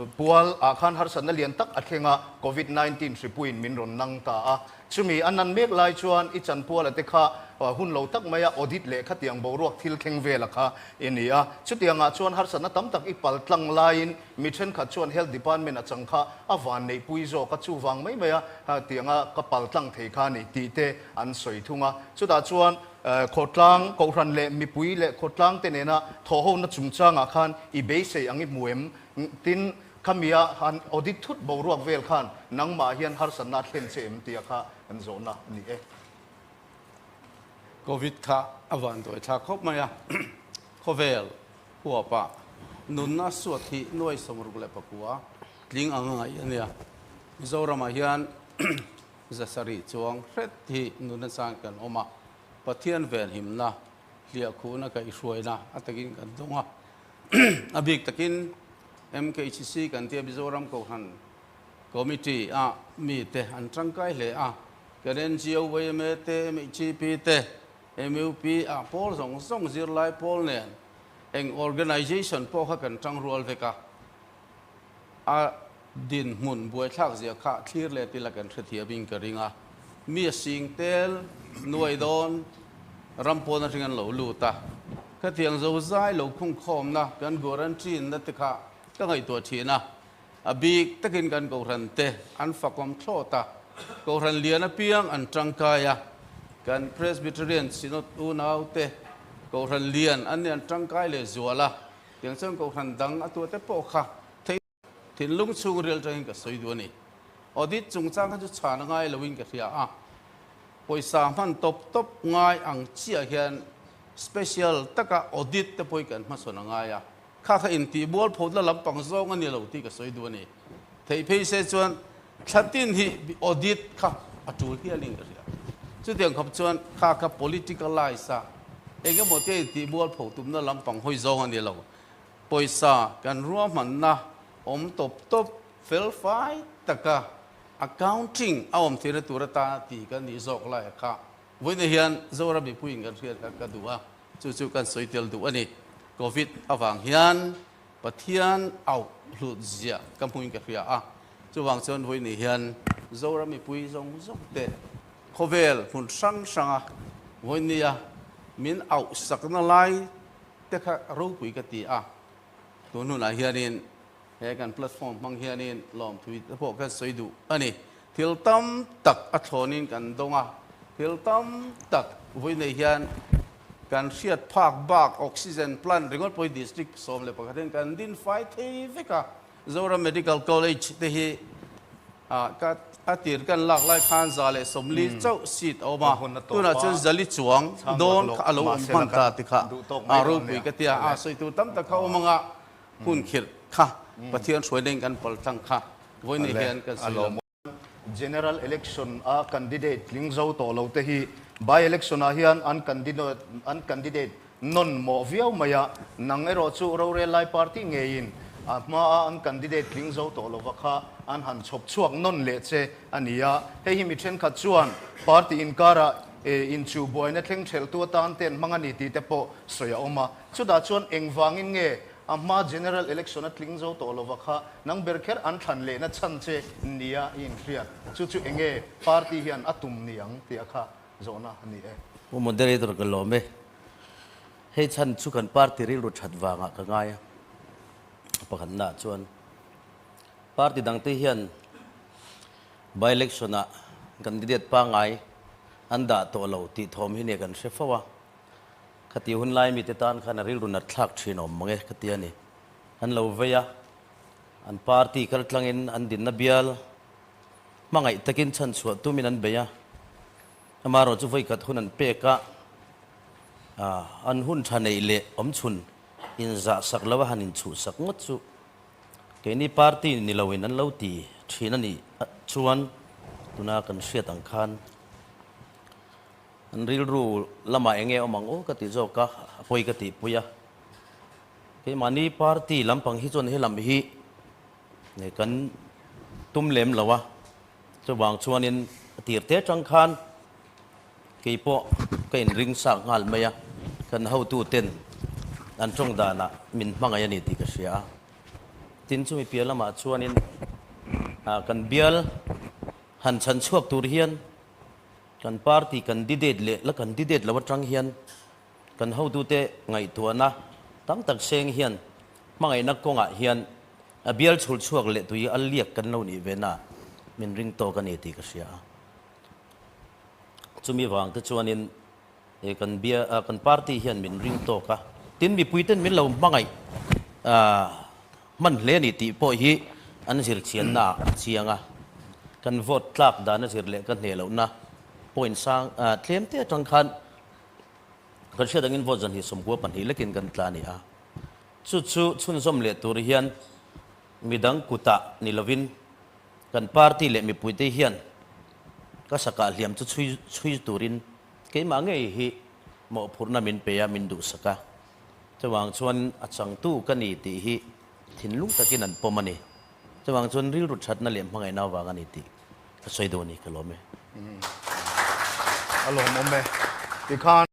Pual ah khan harsatna lian tak a thleng a, Covid 19 hripuiin min rawn nang ta a. Chumi a nan mek lai chuan i chanpuala te kha hun lo tak maia audit leh khatiang boruak thil thleng vela kha i ni a. Chutiangah chuan harsatna tam tak i pal tlang laiin mi thenkhat chuan Health Department a chang kha a van neihpui zawk a, chuvang mai maia tianga ka pal tlang thei kha a ni tih te an sawi thung a. Chutah chuan Khawtlang, Kohhran leh mipui leh khawtlang te nena thawhhona chungchangah khan i beisei ang i hmu em? Tin, khamia han audit thut boruak vel khan nangmah hian harsatna a thlen che em tia kha kan zawhna a ni e. Covid kha a van dawi thlak khawp mai a, khawvel huapa nunna suat hi nuai 64 tling ang a ngaih a nia. Mizoramah hian Zasarih chuang hret hi nuna chang kan awm a, Pathian venhimna, hliahkhuhna kaihhruaina a takin kan dawng a. A bik takin MKHC kan tia Mizoram Kohhran Committee a mite an tangkai hle a, kan NGO, yma te, MHP te, MUP ah pawl zawng zawng zirlai pawl nen eng organization pawh kha kan tangrual vek a. A dinhmun buaithlak zia kha thlir let ila kan hrethiam in ka ring a, mi a sing tel nuai dawn ram pawn atang an lo lut a, khatiang zo zai lo khungkhawmna kan guarantee na te kha ka ngaihtuah thin a, a bik takin kan kohhran te an fakawm thlawt a, kohhran lian apiang an tangkai a, kan Presbyterian Synod unau te kohhran lian an ni an tangkai leh zual a. Tiang chuan kohhran dang a tuahte pawh kha thei thinlung chhungril atangin ka sawi duh a ni. Audit chungchang kha chu chhan a ngai loin ka hria a, pawisa hman tawp tawp ngai ang chiah hian special taka audit te pawhin kan hmasawn a ngai a, kha kha intihbual phawtna lampang zawng a ni lo tih ka sawi duh a ni. Theih phei se chuan thla tin hi audit kha a tul hialin ka hria. Chutiang khawp chuan kha kha politicalise a eng emaw te intihbual pho tumna lampang hawi zawng a ni lo. Pawisa kan ruahmanna awm tawp tawp fel fai taka accounting a awm theihna tur atana tih kan nih zawk lai a kha. Vawiinah hian Zoram mipuiin kan hriat kha ka duh a, chu chu kan sawi tel duh a ni. Covid avang hian Pathian auh hlut ziah ka hmuin ka hria a, chuvang chuan vawiin hian Zoram mipui zawng zawng te khawvel hmun hrang hranga vawinia min auh sakna lai te kha ropui ka ti a, tun hunah hianin he kan platform hmang hianin lawmthui te pawh kan sawi duh a ni. Thil tam tak a thlawnin kan dawng a, thil tam tak vawiinei hian kan hriat phak bak oxygen plant ringawt pawh hi district 11 hian kan din fai thei vek a. Zoram Medical College te hi ka a tir kan lak lai khan 140 chauh seat a awm a, tunah chuan zali chuang dawn kha a lo awm hman ta ti kha a ropui ka tia a, sawi tur tam tak kha a awm anga hun khirh kha Pathian hruaina in kan pal tlang kha vawiin hian kan sawi lo. General Election a candidate tling zo tawh lo te hi by election ah hian an candidate an candidate nawn mawh viau mai a, nang erawh chu rorel lai party ngeiin a hma a an candidate tling zo tawh lova kha an han chhawp chhuak nawn leh che a ni a, hei hi mi thenkhat chuan party inkarah inchuh buaina thleng thelhtu atan te an hmang a ni tih te pawh sawi a awm a, chutah chuan engvangin nge A hma General Election a tling zo tawh lova kha nang ber kher an thlan lehna chhan che nia i inhriat. Chu chu enge party hian a tum ni ang tih a kha zawhna a ni e. Pu Moderator ka lawm e. Hei chhan chu kan party rilru that vangah ka ngai a. Pakhatnaah chuan party dangte hian by election ah candidate pangngai an dah tawh lo tih thawm hi nia kan hre fo a. Khati hun lai mite tan khan a rilru nat thlak thin awm mang e ka ti a ni. An lo vei a, an party kal tlangin an dinna bial hmangaih takin chhanchhuah tumin an bei a, amaherawh chu vawikhat hun an pek a, an hun tha neih leh awmchhun inzah sak lo a han inchhuh sak ngawt chu keini party ni loin an lo ti thin a nih chuan tuna kan hriat ang khan An rilru lamah eng nge awm ang aw ka ti zawk a, a pawi ka tihpui a. Keimahni party lampang hi chuan helam hi kan tum lem lo a, chuvang chuanin a tir te atang khan keipawh ka inring sak nghal mai a, kan hotuten an tawng danah min hmangaih a ni tih ka hria a. Tin chumi piah lamah chuanin kan bial han chhan chhuak tur hian kan party candidate leh la candidate lo atang hian kan hotute ngaihtuahna tam tak seng hian hmangaihna kawngah hian a bial chhul chhuak leh tui a liak kan lo nih ve na min ring tawk a ni tih ka hria a. Chumi vang te chuanin He kan bia kan party hian min ring tawk a, tin mipuiten min lo hmangaih hman hle a ni tih pawh hi an zir chianna ah a chiang a. Kan vote tlak dan a zir leh ka hneh lohna point sang tlem te atang khan kan hriat angin vote zan hi 92 lekin kan tla a ni a. Chu chu chhunzawm leh tur hian midang kutah ni lovin kan party leh mipuite hian ka sakah hliam chu chhui chhui turin Keimah ngei hi mawhphurhna min pe a, min duhsak a. Chuvang chuan a changtu ka ni tih hi thinlung takin an pawm a ni. Chuvang chuan rilru thatna leh hmangaihna avang a ni tih ka sawi duh a ni, ka lawm e. A lawmawm e. Tikhan.